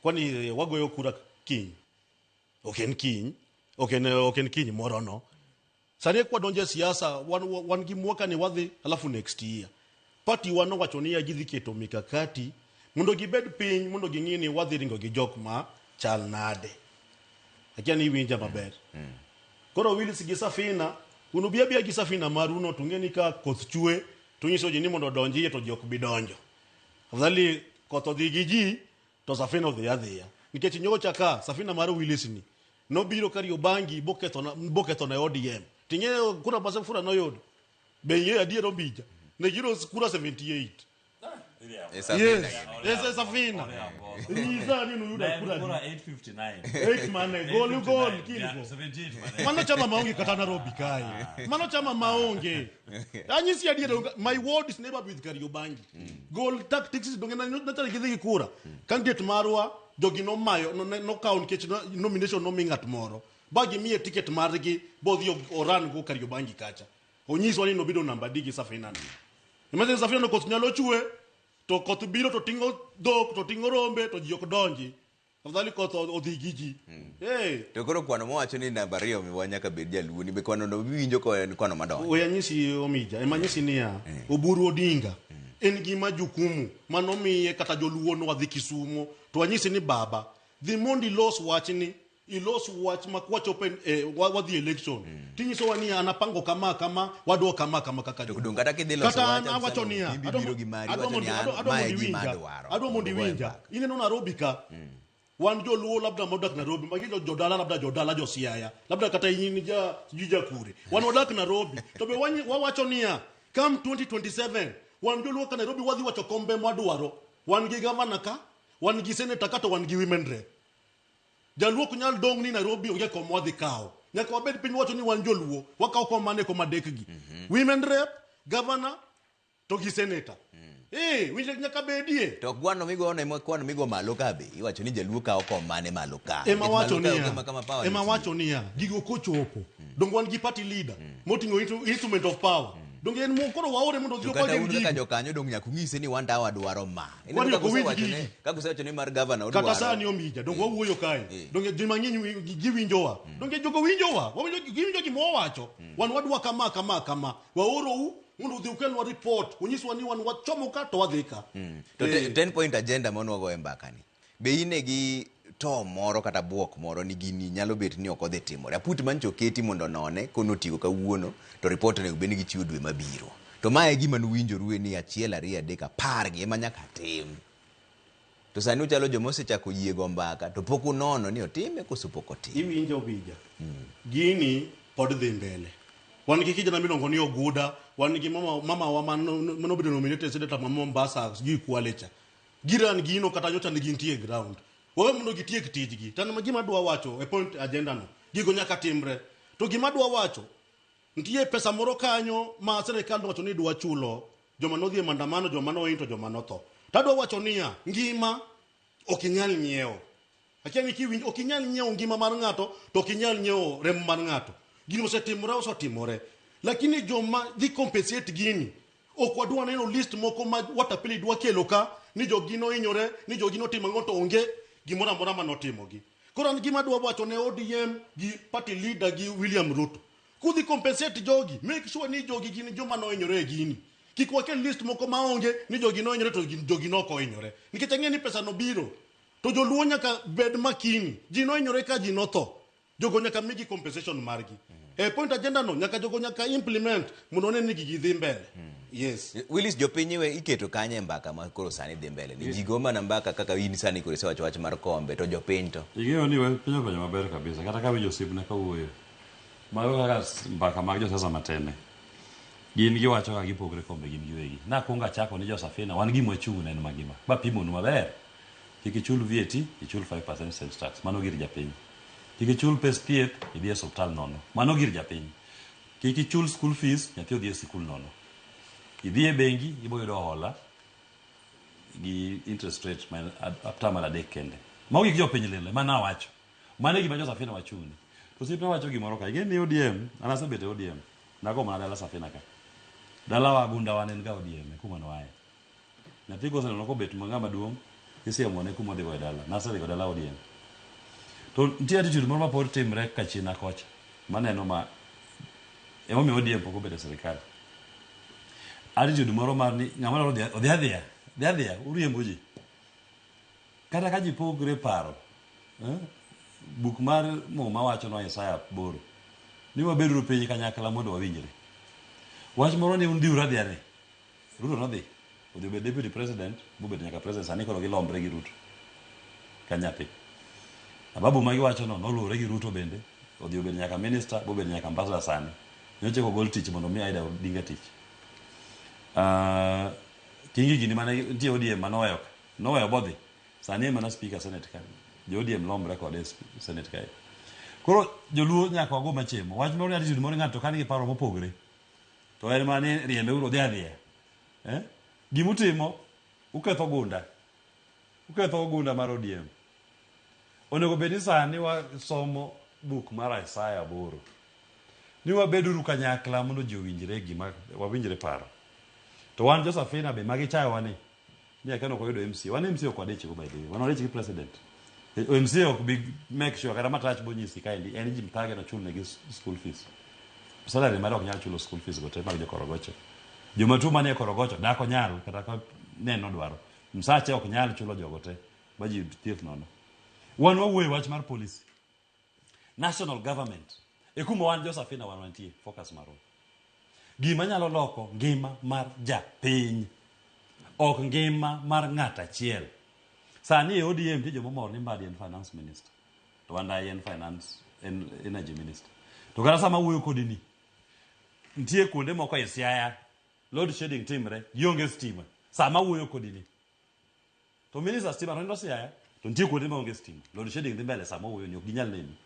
kwani wagoyo kura kiny ok en kiny ok en kiny moro no sani kwa donjo e siasa wan gi mwaka ni wadhi alafu next year party wa nowacho niya gidhi keto mikakati mondo gibed piny mondo ging'i ni wadhi ringo gi jok ma chal nade akia ni iwinja maber koro Willis gi Safina un ubi abiya gi Safina maru no to ung'e ni ka koth chwe to unyiso ji ni mondo odonj iye to ji ok bi donjo afadhali koth odhi gi ji to Safina odhi adhiya nikech nyocha ka Safina mar Willis ni nobiro Kariobangi boketho na ODM ting'eyo kura ma Safuna noyudo be ing'eyo adier Ombija ne giyudo kura 78 E Safina yes gini. yes e Safina nyisa ni nuyudo Ne en kura kura adi 859. 8 mane gol gol 859. kingo Yeah, 78 mane. mano chama maonge kata Nairobi kae mano chama maonge anyisi adier my ward is neighbor with Kariobangi goal tactics donge nachalo gidhi gi kura candidate marwa jogi nomayo nokawo nikech nomination nomi ng'at moro Ba gimiye ticket margi bodhi oran go Kariobangi kacha. Onyiswa ni nobedo namba adi gi Safina no. Imagine Safina no koth nyalo chwe to koth biro to ting'o dhok to ting'o rombe to ji ok donji. Afadhali koth odhi gi ji. Eh. To koro kwano mowacho ni namba ariyo miwa nyaka bed jaluo ni be kwano no winjo ko en kwano madonjo. We anyisi Omija, ema anyisi niya, Oburu Odinga en gima jukumu manomiye kata joluo nwadhi Kisumo to anyisi ni baba dhi mondo ilos wachni ilos wach ma kwachopo e, wadhi election tinyisowa ni an apango kama kama wadwa kama kama kaka To joluo. dong kata kidhi loso Kata wach an awacho Absalom, niya in bi adwa biro gi mari adwa iwacho ni mondo an adwa adwa mae mondo e gima iwinja adwaro. adwa mondo Mondo goye iwinja mbaka. ineno Nairobi ka wan joluo labda modak Nairobi magi jodala labda jodala jo Siaya labda kata in ja sijui ja kure wan wadak Nairobi to be wawacho niya come 2027 wan joluo ka Nairobi wadhi wacho kombe mwadwaro wan gi gavana ka wan gi senator ka to wan gi women rep jaluo ok nyal dong' ni Nairobi onge kom wadhi kawo nyaka wabed piny wacho ni wan joluo wakawo kom mane kom adek gi women rep governor to gi senator eh winjruok nyaka bedie To kwano migono ema kwano migo malo ka be iwacho ni jaluo kawo kom mane malo ka. ema Nikech wacho malo ka niya onge ma kama power ema nitie. wacho niya gigo kochopo donge wan gi party leader moting'o instrument of power donge en mo koro waore mondo odhi To kata okwal un kaka gigo jokanyo dong nyaka ung'ise ni wan dawa dwaro ma. Ineno Kwani kaka ok owinj usewachone- gigi? Kaka usewacho ni mar gavana kata odwaro. sani omija donge wawuoyo kae donge ji mang'eny giwinjowa donge jogo winjowa Wawinjo- giwinjo gima wawacho wan wadwa kama kama kama waorou mondo udhi ukelnwa report unyiswa ni wan wachomo ka to wadhi ka To Eh. 10 point agenda ma nwago e mbaka ni. Be ine gi to moro kata buok moro ni gini nyalo bet ni ok odhi timore. Aput mancho oketi mondo onone konotigo kawuono to report onego bed ni gichiwo dwe mabiro. To mae e gima nuwinjoru ni achiel ariyo adek apar gi ema nyaka tim. To sani uchalo joma osechako yie go mbaka to pok unono ni otime koso pok otime. Iwinjo bija. Gini pod dhi mbele. Wan gi kijana miluongo ni Oguda, wan gi mama, mama wa manobedo nominated senator ma Mombasa, sijui Kwale cha. Giran gino kata nyocha ne gintie e ground. Wawe mondo gitiek tijgi. To an gima adwa wacho e point agenda no, gigo nyaka timre. To gima adwa wacho, nitie pesa moro kanyo ma sirikal nowacho ni dwa chulo joma nodhi e maandamano, joma nohiny to joma notho. To adwa wacho niya, ngima ok inyal nyiewo. Akia ni kiwinjo ok inyal nyiewo ngima mar ng'ato to ok inyal nyiewo rem mar ng'ato. Gini osetimore osetimore. Lakini joma dhi compensate gini ok wadwa neno list moko ma watapeli dwa kelo ka ni jogi nohinyore ni jogi notimo ang'o to onge gimoro amora manotimogi. Koro an gima adwa wacho ne ODM gi party leader gi William Ruto. Kudhi compensate jogi, make sure ni jogi gin joma nohinyore e gini. Kik wakel list moko maonge ni jogi nohinyore to jogi nok ohinyore. Nikech ang'e ni pesa no biro. To joluo nyaka bed makini. Ji nohinyore ka ji notho. Jogo nyaka migi compensation margi. E point agenda no nyaka jogo nyaka implement mondo one ni gigi dhi mbele. Yes. Willis jopiny iwe iketo kanye e mbaka ma koro sani dhi mbele ni ji go mana mbaka kaka in sani koro isewacho wach mar kombe to jopiny to Ing'eyo ni penjo penjo maber kabisa kata ka winjo osiepna kawuoyo mago kaka mbaka mag josiasa matene gin giwacho ka gipogre kombe gin giwegi nakwongo achako ni josafina wan gima wachung' ne en magima bapimonu maber kik ichul VAT ichul 5% sales tax mano gir japiny kik ichul pes thieth idhi e osiptal nono mano gir japiny kik ichul school fees nyathi odhi e sikul nono idhi e bengi ibo yudo hola gi interest rate ma en atamalo adek kende. Mago gik jopiny lilo, ema nawacho. Mano e gima jo Safina wachung'ne. To osiepna wacho gimoro ka, ing'e ni ODM, an asebet e ODM, nago mana dala Safina ka. Dalawa gunda wan en ga ODM, e kuma noaye. Nyathi koseneno kobet ma ng'ama duong', isiemone kuma odhi go e dala. Nasedhi go dala ODM. To nitie attitude moro ma pod timre kachina kocha, maneno ma emomiyo ODM pok obedo e sirikal. Attitude moro mar ni ng'ama dwaro dhi odhi adhiya, dhi adhiya, uriembo ji. Kata ka ji pogre paro, buk mar Muma wachonwa Isaya 8 ni wabeduru piny kanyakla mondo wawinjre. Wach moro ni un dhiuru adhiya ni. Ruto nodhi, odhi obet deputy president, mobedo nyaka president, sani koro gilombre gi Ruto. Kanyapi. Ababu ma giwacho no noluwore gi Ruto bende, odhi obedo nyaka minister, bobedo nyaka ambassador sani. Nyocha ogol tich mondo mi Aida Odinga tich. Kingi gini mane nitie ODM manoweyo ka. Noweyo bodhi. Sani en mana speaker senate ka. Jo ODM lombre kode e senate kae. Koro joluo nyaka wago machemo. Wach moro ni attitude moro ng'ato ka nigi paro mopogre. To en mana ni riembe uru odhi adhiya. Eh? Gimutimo uketho gunda. Uketho gunda mar ODM. Onego bed ni sani wasomo buk mar Isaya 8 ni wabeduru kanyakla mondo ji owinjre gima wawinjre paro. To wan Josephina be magichayowa ni akia ok wayudo MCA. Wan MCA ok wadich go by the way. Wan wadich gi president. MCA ok bi make sure kata matach bonyisi kaendi en ji mthage no chul negi school fees. Salary mare ok nyal chulo school fees go te mag jokorogocho. Joma tuo manie korogocho dak onyal kata ka neno dwaro. Msache ok nyal chulo jogo te ma ji thieth nono. Wan wawuoyo e wach mar policy. National government. E kuma wan Josephina wan wantie focus marwa. Gima nyalo loko ngima mar japiny. Ok ngima mar ng'at achiel. Sani e ODM nitie joma omor ni Mbadi en finance minister. To Wandayi en finance en energy minister. To kata sama awuoyo kodi ni nitie kuonde moko e Siaya load shedding timre gionge stima. Sama awuoyo kodi ni to minister stima to nindo Siaya to nitie kuonde maonge stima. Load shedding dhi mbele sama awuoyo ni ok ginyal neni.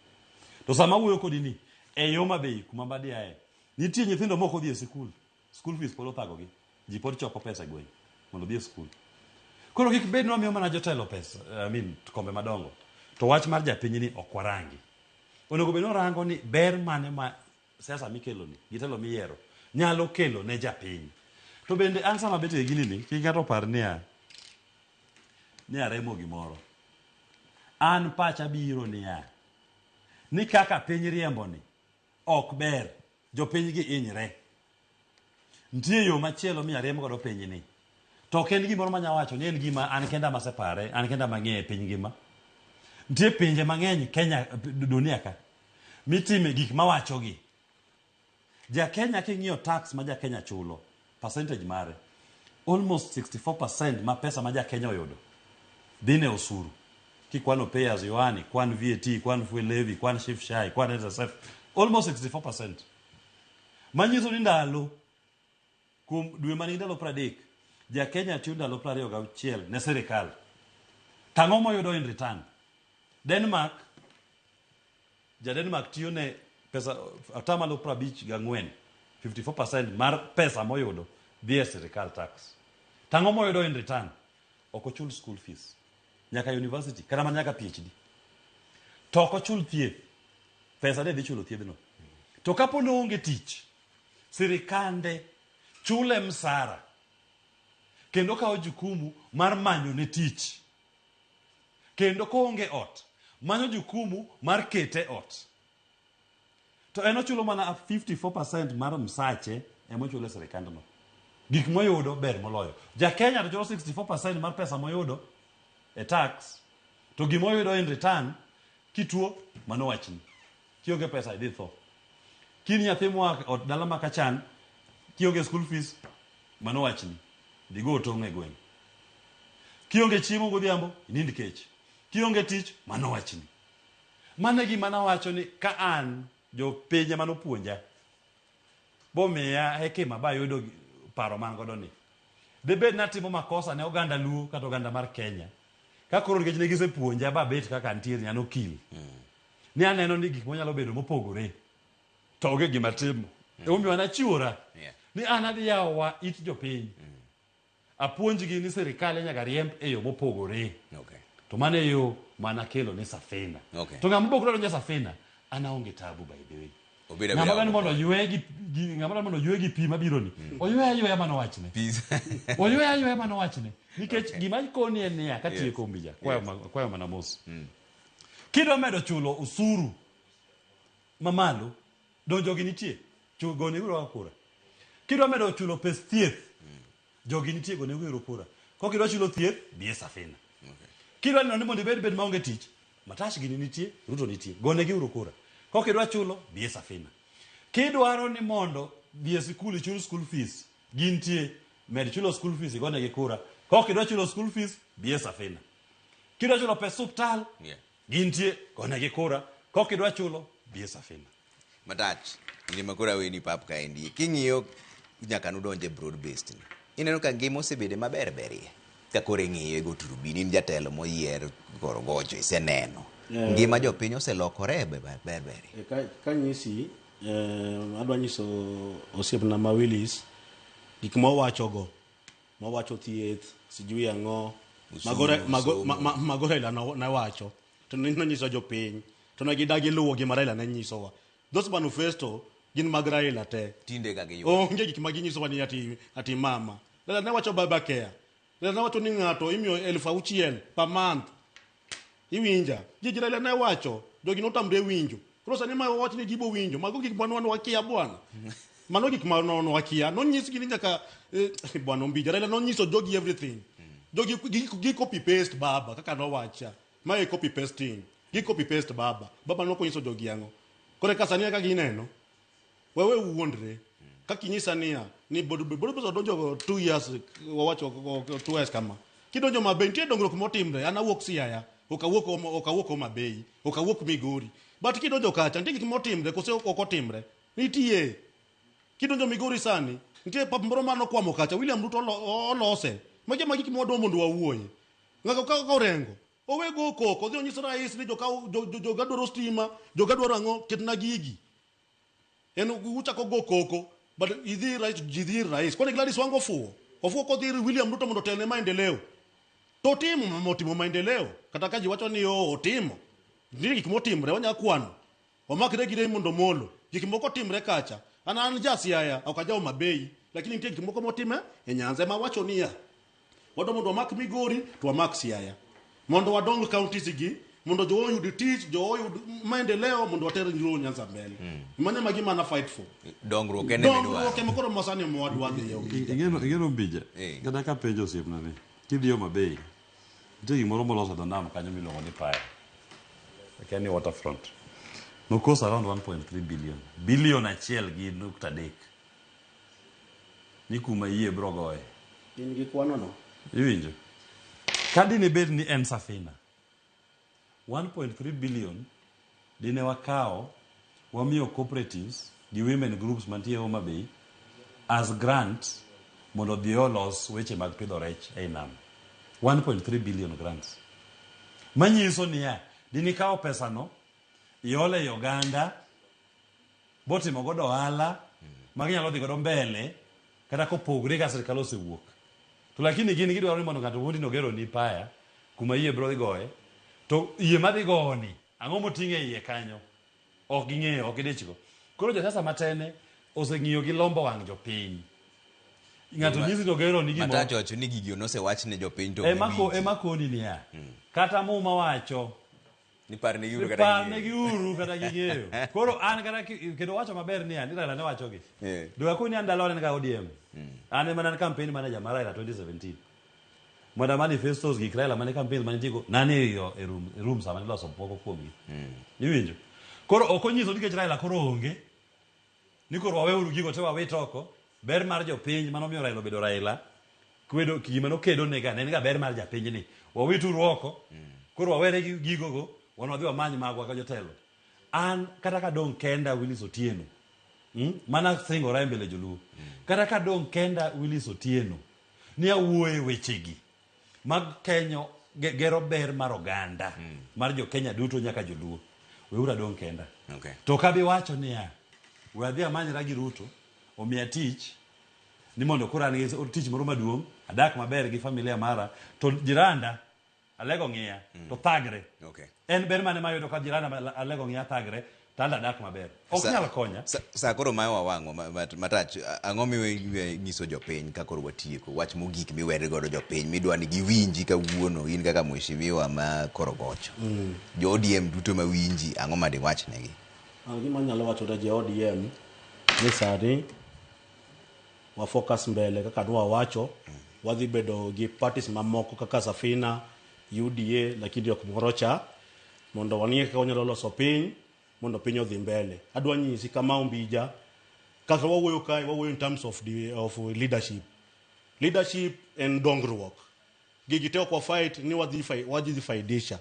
To sama awuoyo kodi ni e Homa Bay kuma Mbadi aye nitie nyithindo mok odhi e sikul. School fees pod othagogi. Ji pod choko pesa e gweng' mondo odhi e skul. Koro kik bed ni wamiyo mana jotelo pesa, I mean kombe madongo. To wach mar japiny ni ok warangi. Onego bed ni warango ni ber mane ma siasa mikelo ni, gi telo miyiero, nyalo kelo ne japiny. To bende an sama abet e gini ni, kik ng'ato par niya, ni aremo gimoro. An pacha biro niya, ni kaka piny riembo ni, ok ber, jopiny gi hinyre. Nitie yo machielo minya riemb godo piny ni. To ok en gimoro manya wacho ni en gima an kenda masepare, an kenda mang'eye e piny ngima. Nitie pinje mang'eny Kenya, dunia ka, mitime gik mawachogi. Ja Kenya king'iyo tax ma ja Kenya chulo, percentage mare, almost 64% ma pesa ma ja Kenya oyudo dhi ne osuru. Kikwano pay as you earn, kwan VAT, kwan fuel levy, kwan SHIF SHA, kwan NSSF, almost 64%. Manyiso ni ndalo kuom dwe manigi ndalo 30, ja Kenya tiyo ndalo 26 ne sirikal. Tang'o moyudo in return? Denmark, ja Denmark tiyo ne pesa atamalo 54, 54% mar pesa moyudo dhi e sirikal tax. Tang'o moyudo in return? Ok ochul school fees nyaka university kata mana nyaka PhD. To ok ochul thieth. Pesa ne dhi chulo thiedhno. To kapo ni oonge tich, sirikande chule msara kendo kawo jukumu mar manyo ne tich. Kendo koonge ot, manyo jukumu mar kete ot. To en ochulo mana 54% mar msache emochulo e sirikandno. Gik moyudo ber moloyo. Ja Kenya to chulo 64% mar pesa moyudo e tax, to gimoyudo in return, kituo, mano wachni. Kionge pesa idhi tho. Kin nyathi moa ot dala ma kachan, kionge school fees, mano wachni. Dhi go tong' e gweng'. Kionge chiemo godhiambo, inind kech. Kionge tich, mano wachni. Mano e gima nawacho ni ka an jopiny ema nopuonja bomiya hekima bayudo paro man godo ni dibed natimo makosa ne oganda Luo kata oganda mar Kenya ka koro nikech ne gisepuonja babet kaka antiere ni an okil ni aneno ni gik monyalo bedo mopogore to onge gima timo emomiyo an achiwora ni an adhi yawowa it jopiny apuonjgi ni sirikal nyaka riemb e yo mopogore. To mano e yo manakelo ni Safina. To ng'ama bok dwaro Safina, an aonge tabu by the way. Ng'ama dwaro mondo oywe gi ng'ama dwaro mondo oywe gi pi mabiro ni. Oywe ayweya mano wachne. Oywe ayweya mano wachne. Nikech gima koni en niya katieko Ombija, kwayo mana mos. Kidwa medo chulo usuru mamalo, donjo gi nitie, gone uru kura. Kidwa medo chulo pes thieth, jogi nitie gone uru kura. Kok idwa chulo thieth, bi e Safina. Kidwa neno ni mondo ibed bed maonge tich, Matash gini nitie, Ruto nitie, gone gi uru kura. Kok idwa chulo, bi e Safina. Kidwaro ni mondo dhi e sikul ichul school fees, gintie, med chulo school fees igone gi kura. Kok idwa chulo school fees, bi e Safina. Kidwa chulo pes suptal, gintie, gone gi kura. Kok idwa chulo, bi e Safina. Matach, kinde ma koro aweni pap kaendi, king'iyo nyaka nudonje broad based ni, ineno ka ngima osebede maber berie. Ka koro ing'iyo igo turubini, in jatelo moyier korogocho, iseneno. Ngima jopiny oselokore ber berie. Kanyisi, adwa nyiso osiepna ma Willis, gik mowachogo, mowacho thieth, sijui ang'o, mago Raila ne wacho, to nonyiso jopiny. To ne gidagi luwo gima Raila ne nyisowa. Those manifesto gin mag Raila te. Tinde ka giyudo. Onge gik ma ginyisowa ni ati mama. Raila ne wacho baba care. Raila ne wacho ni ng'ato imiyo 6,000 per month. Iwinja. Gigi Raila ne wacho, jogi notamre winjo. Koro sani ma wach ni gibo winjo, mago gik ma wan wakia bwana. Mano gik ma wan wakia. Nonyisgi ni nyaka bwana Ombija. Raila nonyiso jogi everything. Jogi gi copy paste baba kaka nowacha. Mae copy pasting. Gi copy paste baba. Baba nokonyiso jogi ang'o. Koro eka sani kaka gineno. Wewe wuondre. Kaka inyisa niya, ni bodo donjo 2 years, wawacho 2 years kama. Kidonjo Mabei, nitie dongruok motimre. An awuok Siaya, ok awuok Homa Bay, ok awuok Migori. But kidonjo kacha, nitie gik motimre, kose ok otimre. Nitie. Kidonjo Migori sani, nitie pap moro mane okwamo kacha, William Ruto olose. Magi ema gik mwadwa mondo wawuoye. Ng'ato ka Orengo, owe go koko, odhi onyis rais ni joga dwaro stima, joga dwaro ang'o, ketna gigi. En uchako go koko, but idhi rais, ji dhi ir rais. Kwani Gladys Wanga ofuwo? Ofuwo kodhi ir William Ruto mondo otelne maendeleo. To otimo, motimo maendeleo. Kata ka ji wacho ni oo, otimo. Nitie gik motimre, wanyalo kwano. Wamakre gi Raymond Omolo. Gik moko timre kacha. An ja Siaya, ok aja Homa Bay, lakini nitie gik moko motime e Nyanza. Ema wacho niya, wadwa mondo wamak Migori, to wamak Siaya. Mondo wadong counties gi, mondo jowa oyud tich, jowa oyud maendeleo, mondo water Luo Nyanza mbele. Mano ema gima na fight for. Dongruok en ema idwaro. Dongruok ema koro masani ema wadwa dhiye. Ing'eno Mbija, kata ka penjo osiepna ni, kidhi Homa Bay, nitie gimoro molos e dho nam kanyo miluongo ni Paya. Akia ni waterfront. No cost around 1.3 billion. Billion 1.3. Ni kuma yie bro goye. In gi kwano no? Iwinjo? Ka dine bed ni en Safina, 1.3 billion dine wakawo wamiyo cooperatives gi women groups mantie Homa Bay as grant mondo odhi olos weche mag pidho rech ei nam. 1.3 billion grants. Manyiso niya, dine ikawo pesano, iole ei oganda, botimo godo ohala, ma ginyalo dhi godo mbele, kata kopogre ka sirikal osewuok. To lakini gin gidwaro ni mondo ng'ato wuondi nogero ni paya, kuma yie biro dhi goye, to yie madhi gowoni, ang'o moting'o e iye kanyo? Ok ging'eyo, ok gidichgo. Koro josiasa matene oseng'iyo gi lombo wang' jopiny. Ng'ato nyisi to gero ni gimoro. Matacho wacho ni gigi nosewach ne jopiny to ok giwinji. Ema koni niya, kata Muma wacho ni parnegiuru kata Parnegiuru kata ging'eyo. Koro an kata kendo wacho maber niya, ni Raila ne wachogi. Do akoni ni an ndalo an ga ODM. An ema ne an campaign manager mar Raila 2017. Mondo manifestos gik Raila mane campaign mane tigo, nane e room, e room sama niloso moko kuomgi. Iwinjo? Koro ok onyiso nikech Raila koro onge, ni koro waweuru gigo te wawit oko, ber mar jopiny mane omiyo Raila obedo Raila, kwedo gima nokedo nega, ne en ga ber mar japinyni. Wawituru oko, koro wawere gi gigogo, wan wadhi wamany magwa ka jotelo. An kata kadong' kenda Willis Otieno, mana singora e mbele joluo. Kata kadong' kenda Willis Otieno, ni awuoye wechegi mag kenyo gero ber mar oganda mar jo Kenya duto nyaka joluo. Weuru adong' kenda. To kabi wacho niya, we adhi amanyra gi Ruto, omiya tich, ni mondo koro an gi tich moro maduong', adak maber gi familia mara, to jiranda Alego ng'iya, to thagre. En ber mane mayudo ka jiranda Alego ng'iya thagre, to an adak maber. Ok nyal konya. Sa koro ma wawang'o matach, ang'o miwe nyiso jopiny ka koro watieko? Wach mogik miwere godo jopiny, midwa ni giwinji kawuono, in kaka mheshimiwa ma koro gocho. Jo ODM duto mawinji, ang'o ma diwach negi? An gima anyalo wacho ne jo ODM ni sani wa focus mbele kaka nwawacho, wadhi bedo gi parties mamoko kaka Safina, UDA, lakini ok moro cha, mondo wang'e kaka wanyalo loso piny mondo piny odhi mbele. Adwa nyisi kama Ombija, kaka wawuoyo kae, wawuoyo in terms of, the, of leadership. Leadership en dongruok. Gigi te ok wa fight ni wadhi faidisha.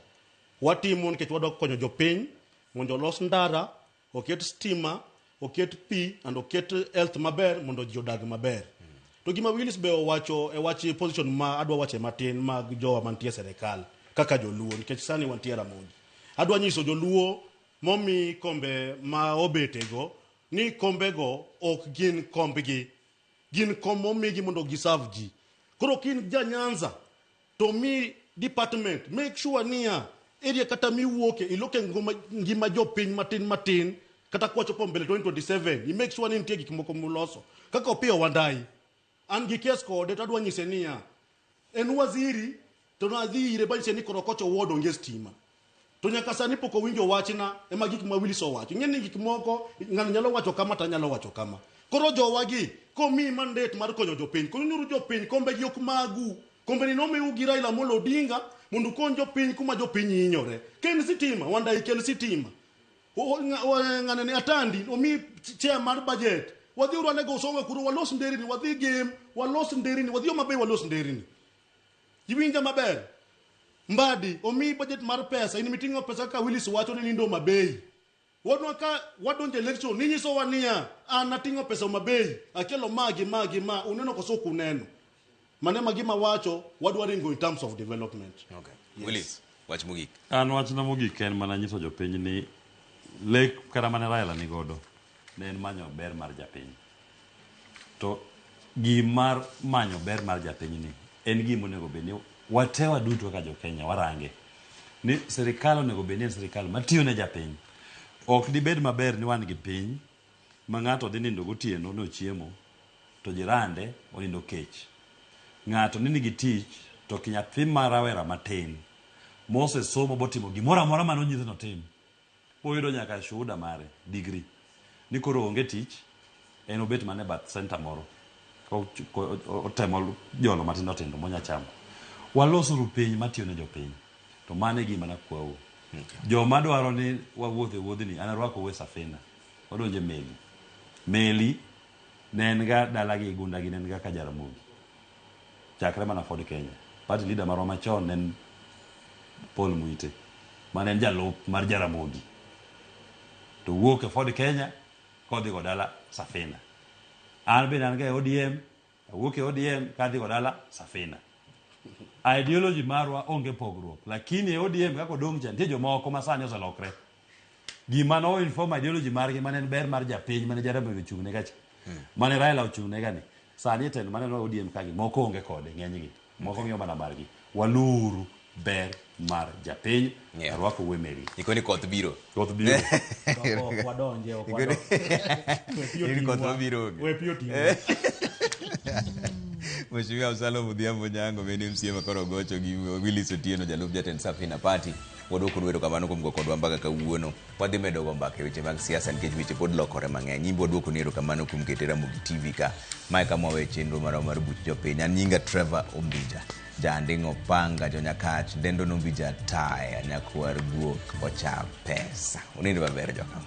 Watimo nikech wadwa konyo jopiny mondo olos ndara, oket stima, oket pi and oket health maber mondo ji odag maber. To gima Willis be owacho e wach position ma adwa wache matin mag jowa mantie e serikal kaka joluo nikech sani wantie Ramogi. Adwa nyiso joluo momi kombe ma obetego ni kombego ok gin kombgi. Gin kom momigi mondo giserve ji. Koro ka in ja Nyanza to mi department make sure niya area kata miwuoke iloke ngima jopiny matin matin kata kwachopo mbele 2027 i make sure ni nitie gik moko muloso kaka Opiyo Wandayi an gi kes kode to adwa nyise niya en waziri to nadhi ire banyise ni Korokocho ward onge stima to nyaka sani pok owinjo wachna ema gik ma Willis owacho ing'e ni gik moko ng'ano nyalo wacho kama to anyalo wacho kama koro jowagi komiyi mandate mar konyo jopiny konyuru jopiny kombe gi ok magu kombe ni nomiu gi Raila Amolo Odinga mondo ukony jopiny kuma jopiny hinyore ka en sitima Wandayi kel sitima ng'ane ni Atandi omi chair mar budget wadhi uru ane go Usonga kuro walos nderini wadhi Gem walos nderini wadhi Homa Bay walos nderini iwinja maber Mbadi omi budget mar pesa in miting'o pesa kaka Willis wacho ni nindo Homa Bay wadwa ka wadonjo election ninyisowa niya an ating'o pesa Homa Bay akelo ma gi ma gi ma uneno koso ok uneno mano ema gima wacho wadwa ringo in terms of development Okay. Willis, wach mogik. An wachna mogik en mana nyiso jopiny ni lek kata mane Raila ni godo ne en manyo ber mar japiny. To gimar manyo ber mar japiny ni en gima onego bed ni wate waduto kaka jo-Kenya warange ni sirikal onego bed ni en sirikal matiyo ne japiny. Ok dibed maber ni wan gi piny ma ng'ato dhi nindo gotieno ni ochiemo to jirande onindo kech. Ng'ato ni nigi tich to nyathi ma rawera matin mosesomo botimo gimoro amora mane onyise notim boyudo nyaka shuhuda mare degree ni koro onge tich en obet mana e bath center moro otemo jolo matindo tindo monya chamo. Walosuru piny matiyo ne jopiny to mano e gima nakwau. Joma dwaro ni wawuoth e wuodhni an arwakou e safina wadonjo e meli. Meli ne en ga dalagi gundagi ne en ga ka Jaramogi chakre mana Ford Kenya. Party leader marwa machon ne en Paul Muite mane en jalup mar Jaramogi to wuok e Ford Kenya kodhi go dala Safina. An bende an ga e ODM awuok e ODM kadhi go dala Safina. Ideology marwa onge pogruok lakini e ODM kaka odong' cha nitie jomoko ma sani oselokre. Gima no inform ideology margi mane en ber mar japiny mane Jaramogi ochung' ne gacha. Mane Raila ochung' ne gani. Sani e telo maneno ODM kagi moko onge kode ng'enygi. Moko ng'iyo mana margi. Waluru ber mar japiny. Yeah. Arwako e meli. Ikoni koth biro. Koth biro. Ok wadonje, ok wadonje. We piyo In koth ting'wa. mabiro onge. We piyo ting'wa. Mheshimiwa Absalom Odhiambo Onyango bende MCA ma koro ogocho gi Willis Otieno jalup jatend Safina Party. Wadwoko erokamano kuom go kodwa mbaka kawuono. Wadhi medo go mbaka e weche mag siasa nikech weche pod lokore mang'eny. In be wadwoko ni erokamano kuom kete Ramogi TV ka. Mae kama wawe chenro marwa mar buch jopiny. An nyinga Trevor Ombija. Janding' Opanga, Jonyakach, Dendo Nombija Taya, Nyakwar Guok, Ocha Pesa. Unind maber jokama.